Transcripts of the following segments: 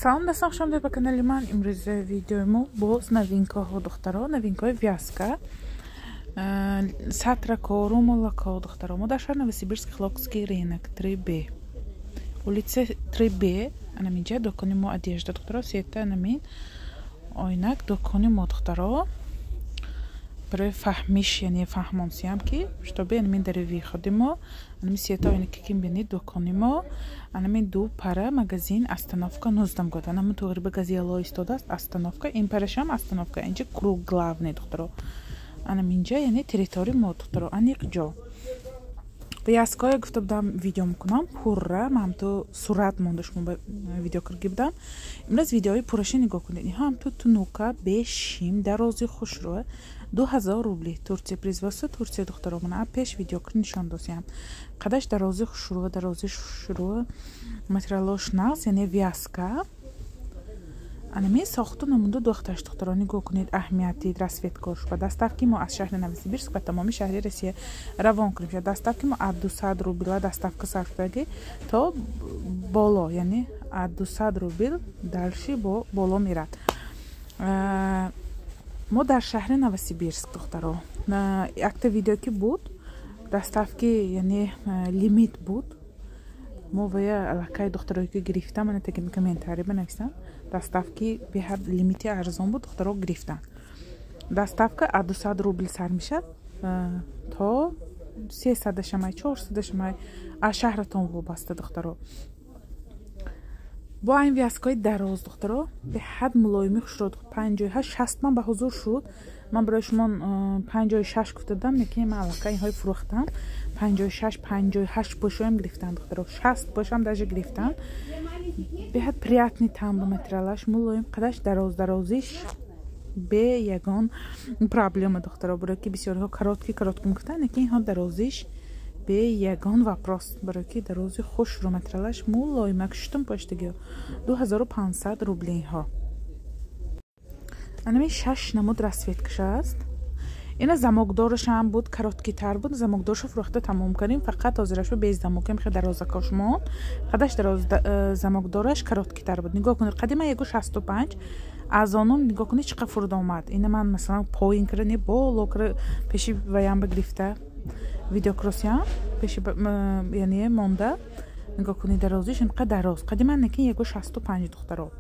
Салом, дӯстон, хуш омадед ба канали ман. Имрӯз видеои мо боз новинкаҳо, духтаро, новинкаҳои вязка, сатрако, румолако, духтаро. Мо дар шаҳри Новосибирск, Хилокский рынок, 3Б, улица 3Б, анаминҷа дукони мо, одежда, духтаро. Сета анамин ойнак дукони мо, духтаро. Барои фаҳмиш, яъне фаҳмонсиям, ки чтобы анамин дари выходи мо, анами сета ойнаки ки бинед, дукони мо, анамин ду пара магазин, остановка нуздам год, анами туғриба газело истодааст, остановка, ин парашам остановка, инҷа круг главный, духтаро. Анаминҷа, яъне территорияи мо, духтаро, аниқ ҷо. Вязкое гуфта будам, видео мекунам пурра, ман ҳамту сурат монда, шумо ба видео кирги будам. Имрӯз видеои пурраша нигоҳ кунед. Инҳо ҳамту тунука, бешим, дарози хушрӯ, 2000 рубли, Турция, производство Турция, духтаро. Мана пеш видео нишон досиям, қадаш дарози хушрӯ, дарози хушрӯ, материалош нағз, яъне вязка. Анами сохту намунду духташ, духтаро, нигоҳ кунед, аҳамияти расцветкош. Ба доставки мо аз шаҳри Новосибирск ба тамоми шаҳри Россия равон кунем. Доставки мо аз 200 рубла доставка сар шудаги то боло, яъне аз 200 рубл дальше бо боло мерад. Мо дар шаҳри Новосибирск, духтаро. Якта видео ки буд, доставки, яъне лимит буд, мо вая аллакай духтарое ки гирифтам, мана таги комментарий банависам, доставки беҳад лимити арзон буд, духтаро гирифтанд. Доставка аз 200 рубл сар мешад то 300-шамай, 400-шамай, аз шаҳратон вобаста, духтаро. Бо айн вязкаҳои дароз, духтаро, беҳад мулоими хушро, 58, 60 ман ба ҳузур шуд. Ман барои шумо 56 гуфта будам, лекин ман аллакай инҳои фурӯхтам. 56, 58 бошоям гирифтам, духтаро, 60 бошам даже гирифтам. Беҳад приятный тамбу, материалаш мулоим, қадаш дароз, дарозиш бе ягон проблема, духтаро. Барои ки бисёриҳо короткий, короткий мегуфтанд, лекин инҳо дарозиш бе ягон вопрос, барои ки дарози хушрӯ, материалаш мулоимак, шуштум поштагиҳо. 2500 рубли инҳо. Анами шаш намуд расцветкаша аст. Ина замокдорашам буд, короткитар буд, замокдорша фурӯхта тамом кардем, фақат ҳозирашо без замокем, хе дарозакош монд, қадаш дароз, замокдораш короткитар буд. Нигоҳ кунед, қадима 1,65, аз онум нигоҳ кунед, чӣ қадр фуруд омад. Ина ман, масалан, поин кара не, боло кара, пеши ваямба гирифта видеокросиям пеши, яъне монда. Нигоҳ кунед, дарозиш инқа дароз, қадима некин 1,65, духтаро.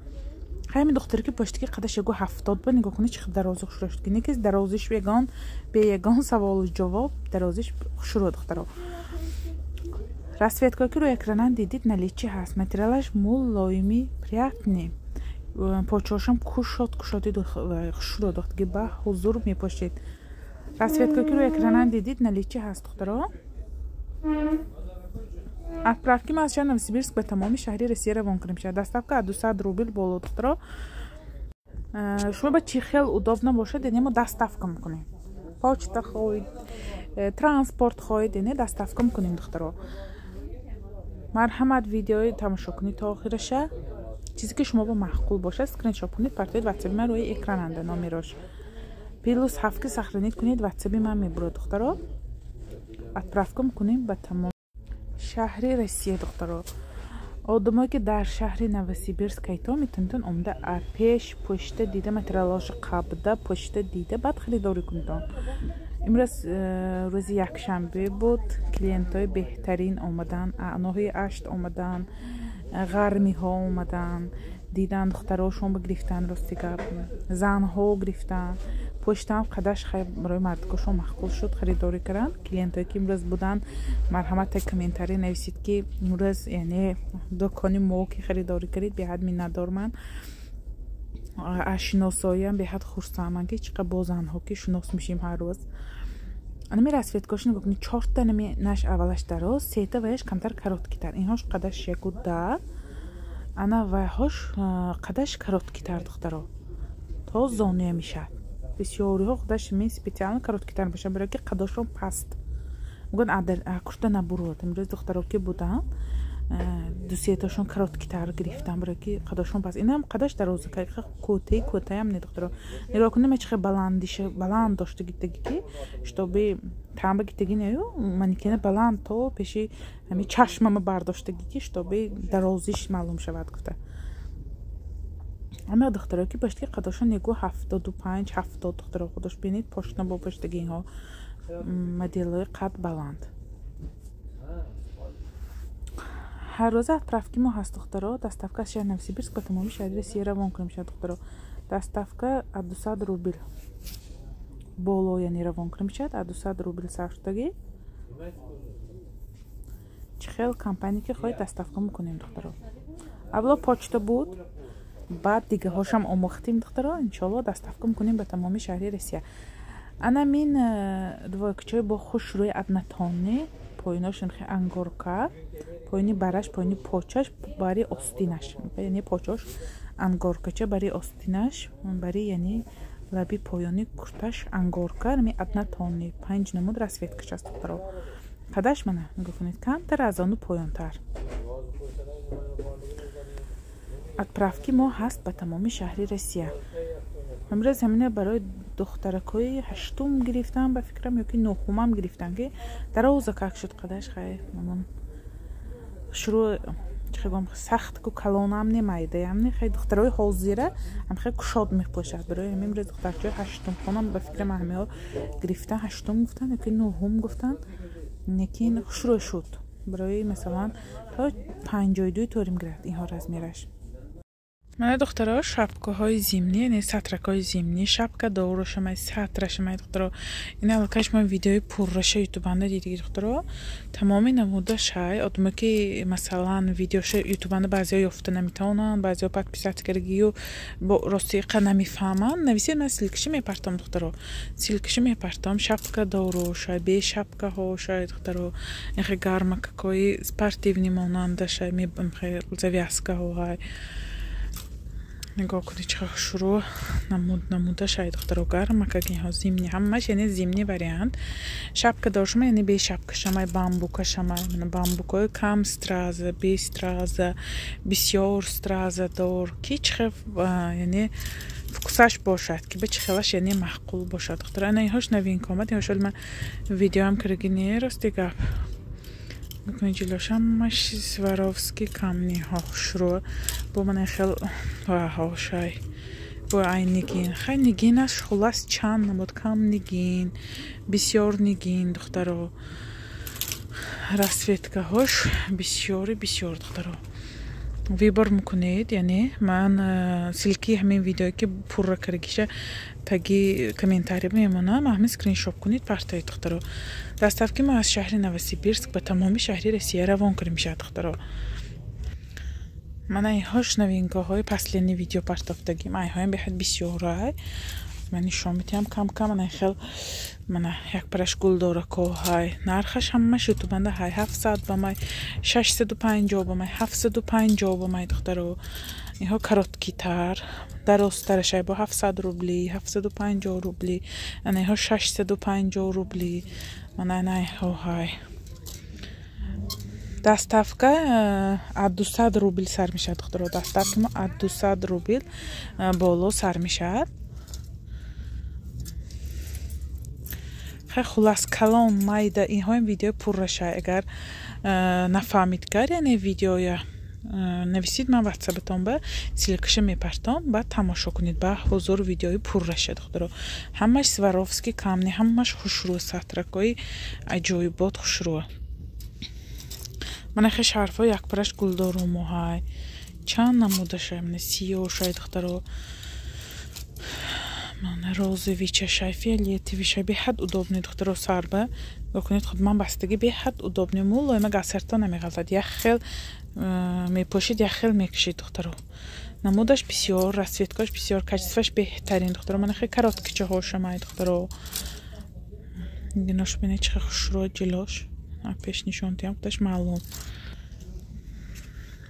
Ҳамин духтаре ки поштики қадаш 1,70 ба, нигоҳ кунед, чӣ қадр дарози хушрӯ шуд. Ки дарозиш ягон бе ягон саволу ҷавоб, дарозиш хушрӯ, духтаро. Расцветкое ки рӯи экранан дидид, наличии ҳаст, материалаш мулоими, приятный, почошам кушод, кушоди хушрӯ, духтаги, ба ҳузур мепошед. Расцветкое ки рӯи экранан дидид, наличии ҳаст, духтаро. Отправки ма аз шаҳри Новосибирск ба тамоми шаҳри Россия равон кунем шавад. Доставка аз 200 рубл боло, духтаро. Шумо ба чӣ хел удобно бошад, яъне мо доставка мекунем, почта хоҳед, транспорт хоҳед, яъне доставка мекунем, духтаро. Марҳамат, видеои тамошо кунед то охираша. Чизе ки шумо ба маъқул бошад, скриншот кунед, партоед ватсаби ман, рӯи экрананда номерош, +7 ки сохранить кунед, ватсаби ман мебурад, духтаро. Отправка мекунем ба тамом шаҳри Россия, духтаро. Одамое ки дар шаҳри Новосибирск кайто, метавонитон омада, пеш пушта дида, материалҳошо қабда, пушта дида, баъд харидорӣ кунедон. Имрӯз рӯзи якшанбе буд, клиентҳои беҳтарин омаданд, ноҳияи Ашт омаданд, ғармиҳо омаданд, дидан, духтарошон гирифтанд, рости гап, занҳо гирифтанд. Поштаам қадаш барои мардикошон маъқул шуд, харидорӣ карданд. Клиентҳое ки имрӯз буданд, марҳамат, та комментарий нависед, ки имрӯз, яъне дукони мо ки харидорӣ кардед. Беҳад миннатдор ман аз шиносоиам, беҳад хурсандман, ки чӣ қадр бо занҳо ки шинос мешем ҳар рӯз. Анами расцветкош нигоҳ кунед, чорта нами наш, аввалаш дароз, сета ваяш камтар короткитар, инҳош қадаш 1,10, ана вайҳош қадаш короткитар, духтаро, то зонуя мешавад. Бисёриҳо худаш мен специально короткитар бошад, барои ки қадошон паст, мегӯянд, курта набурод. Имрӯз духтаро ки буданд, дусеташон короткитар гирифтан, барои ки қадошон паст. Инам қадаш дароза, кӯтаи кӯтаям не, духтаро. Нигоҳ кунед, ма чихе баландиша баланд дошта гитаги, ки чтобы тамба гитаги нею, манекена баланд то пеши ҳами чашмама бардоштаги, ки чтобы дарозиш маълум шавад гуфта. Ама духтаро ки бошад, ки қадошон ягу 75, 70, духтаро, худош бинед, пошна бо пуштаги инҳо моделҳои қад баланд. Ҳар рӯза отправки мо ҳаст, духтаро. Доставка аз шаҳри Новосибирск ба тамоми шаҳри Россия равон кунем шад, духтаро. Доставка аз 200 рубл боло, яъне равон кунем шад, аз 200 рубл сар шудагӣ. Чӣ хел компания ки хоҳед, доставка мекунем, духтаро. Аввало почта буд, баъд дигаҳошам омӯхтем, духтаро. Иншоалло, доставка мекунем ба тамоми шаҳри Россия. Ана мин двойкачаҳои бо хушрӯи однотонный, поинош ангорка, поини бараш, поини почаш, бари остинаш, яъне почош ангоркача, бари остинаш, бари, яъне лаби поёни курташ ангорка. Нами однотонный, панҷ намуд расцветкаш аст, духтаро. Қадаш мана нигоҳ кунед, камтар аз ону поёнтар. Отправки мо ҳаст ба тамоми шаҳри Россия. Имрӯз ҳамина барои духтаракҳои ҳаштум гирифтам, ба фикрам, ёки нӯҳумам гирифтам, ки дароза как шуд қадаш. Хай, мамон шурӯъ чихегом, сахт ку калонам не, майдаям не. Хай, духтарои ҳозира ҳам хеле кушод мепӯшад. Барои ҳамин имрӯз духтарчаҳои ҳаштум хонам, ба фикрам, ҳамиҳо гирифтан, ҳаштум гуфтан ёки нӯҳум гуфтан, лекин хушрӯй шуд. Барои масалан то 52 торим гирад инҳо размераш. Мана, духтаро, шапкаҳои зимний, яъне сатракҳои зимний, шапка дорушамай, сатрашамай, духтаро. Ин аллакай шумо видеои пурраша ютубанда дидиги, духтаро. Тамоми намуда шай. Одаме ки масалан видеоша ютубанда баъзеҳо ёфта наметавонанд, баъзеҳо подписаться кардагию бо ростиқа намефаҳманд, нависед, ман ссылкаши мепартом, духтаро, ссылкаши мепартом. Шапка дорушай, бе шапкаҳо шай, духтаро. Инхе гармакакҳои спортивный монанда шай, завязкаҳо ҳай. Нигоҳ кунед, чӣ хушрӯ намуд намуда шай, духтаро. Гармакак инҳо зимний, ҳамаш, яъне зимний вариант. Шапка доршума, яъне бе шапка шамай, бамбука шамай, бамбукҳои кам страза, бе страза, бисёр страза дор, ки чӣ хел, яъне вкусаш бошад, ки ба чӣ хелаш, яъне маъқул бошад, духтаро. Ана инҳош новинка омад. Инҳош ҳоли ман видеоам кардаги не, рости гап. Мекунед, ҷилош ҳамаш Сваровски камниҳо, хушрӯ бо мана хел ваҳошай, бо ай нигин. Хай, нигинаш хуллас чанд намуд: кам нигин, бисёр нигин, духтаро. Расцветкаҳош бисёри бисёр, духтаро. Выбор мекунед. Яъне ман ссылки ҳамин видеое ки пурра кардагиша таги комментарий мемонам, ҳамин скриншот кунед, партоед, духтаро. Доставки мо аз шаҳри Новосибирск ба тамоми шаҳри Россия равон кунем мешавад, духтаро. Мана инҳош новинкаҳои последний видео партофтагим. Айҳоям беҳад бисёрай, ман нишон медиҳам кам кам. Мана хел, мана як параш гулдоракоҳай. Нархаш ҳамаш ютубанда ҳай: 700 ба май, 650 ба май, 750 ба май, духтаро. Инҳо короткитар, дарозтарашай бо 700 рубли, 750 рубли. Ана инҳо 650 рубли. Мана инҳо ҳай. Доставка аз 200 рубл сар мешавад, духтаро. Доставка мо аз 200 рубл боло сар мешавад. Хай, хуллас, калон, майда, инҳоям видеои пуррашай. Агар нафаҳмид кар, яъне видеоя нависид, ман ватсапатон ба ссылкаша мепартом, баъд тамошо кунед ба ҳузур видеои пурраша, духтаро. Ҳамаш Сваровски камни, ҳамаш хушрӯ, сатракҳои аҷоибот, хушрӯ. Мана хе шарфҳо, якпараш гулдорумоҳай, чанд намудашай. Мана сиёшай, духтаро, мана розовый чашай, фиолетовый шай. Беҳад удобный, духтаро, сарба нигоҳ кунед, худ ман бастагӣ, беҳад удобный, мулоима, гасарто намеғалтад. Як хел мепӯшид, як хел мекушид, духтаро. Намудаш бисёр, расцветкааш бисёр, качествоаш беҳтарин, духтаро. Мана хе короткичаҳошамай, духтаро. Динош бинед, чӣ хушрӯ ҷилош, пеш нишон диҳам, худаш маълум.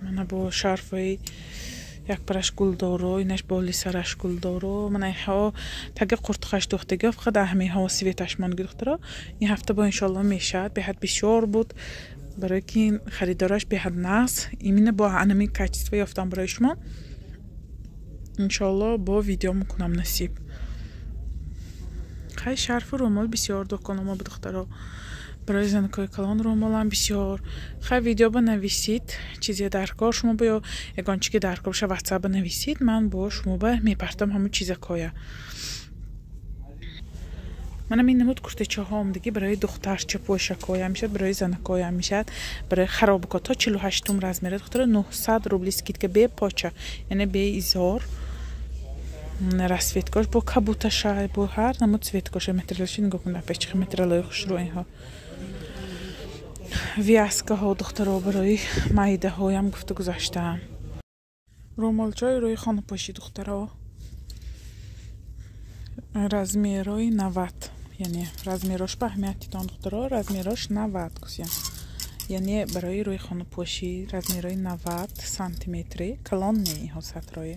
Мана бо шарфҳои як параш гулдоро, инаш боли сараш гулдоро. Мана инҳо таги қуртқаш духтагиҳо, фақат ҳаминҳо светаш мондаги, духтаро. Ин ҳафта бо иншоалло мешавад. Беҳад бисёр буд, барои ки харидораш беҳад нағз, именно бо анамин качество ёфтам барои шумо. Иншоалло, бо видео мекунам насиб. Хай, шарфу румол бисёр дукономо, духтаро. Барои занакҳои калон рӯмолам бисёр. Хай, видео банависид, чизе дар кор шумо ба ё ягон чи ки дар кор боша, ватсап банависид, ман бо шумо ба мепартам ҳамун чизакоя. Манам ин намуд куртачаҳо омдагӣ, барои духтарча пӯшакоям мешавад, барои занакоям мешавад, барои харобако то 48-ум размера, духтара, 900 рубли скидка, бе поча, яъне бе изор. Расцветкош бо кабуташа, бо ҳар намуд цветкоша, материалши нигоҳ кун, печхи материалҳои хушрӯ инҳо. Вязкаҳо, духтаро, барои майдаҳоям гуфта гузаштаам. Рӯмолчаи рӯи хонапошӣ, духтаро, размерои 90, яъне размерош ба аҳамиятитон, духтаро, размерош 90 гусям, яъне барои рӯи хонапошӣ размерои 90 сантиметри, калон не инҳо сатрои.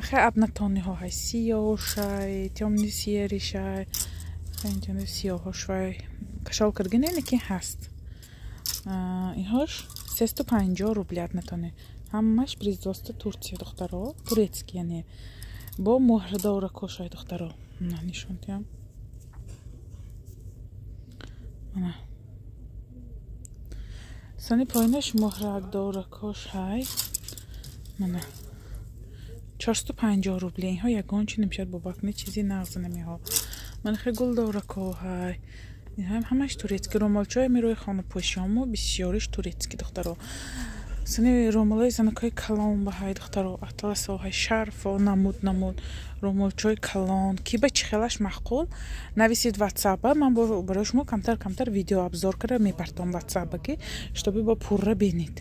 Хай, однотонныйҳо ҳай, сиёҳшай, тёмный серыйшай, инҷа сиёҳош вай кашол карда не, ки ҳаст. Инҳош 350 рубли однотонный, ҳамаш производство Турция, духтаро, турецкий, яъне бо муҳрдоракошай, духтаро, нишон диҳам. Мана сани поинаш муҳракдоракош ҳай, мана 450 рубли. Инҳо ягон чи намешавад, бовар кунед, чизи нағз намеҳо. Мана хе гулдорако ҳай, инҳоам ҳамаш турецкий. Рӯмолчаи мерои хонапошиҳомо бисёриш турецкий, духтаро. Сани рӯмолои занакҳои калон ба ҳай, духтаро, атласо ҳай, шарфо, намуд намуд рӯмолчаи калон. Ки ба чӣ хелаш маъқул, нависид ватсапа, ман барои шумо камтар камтар видео обзор карда мепартом ватсапа, ки чтобы бо пурра бинед.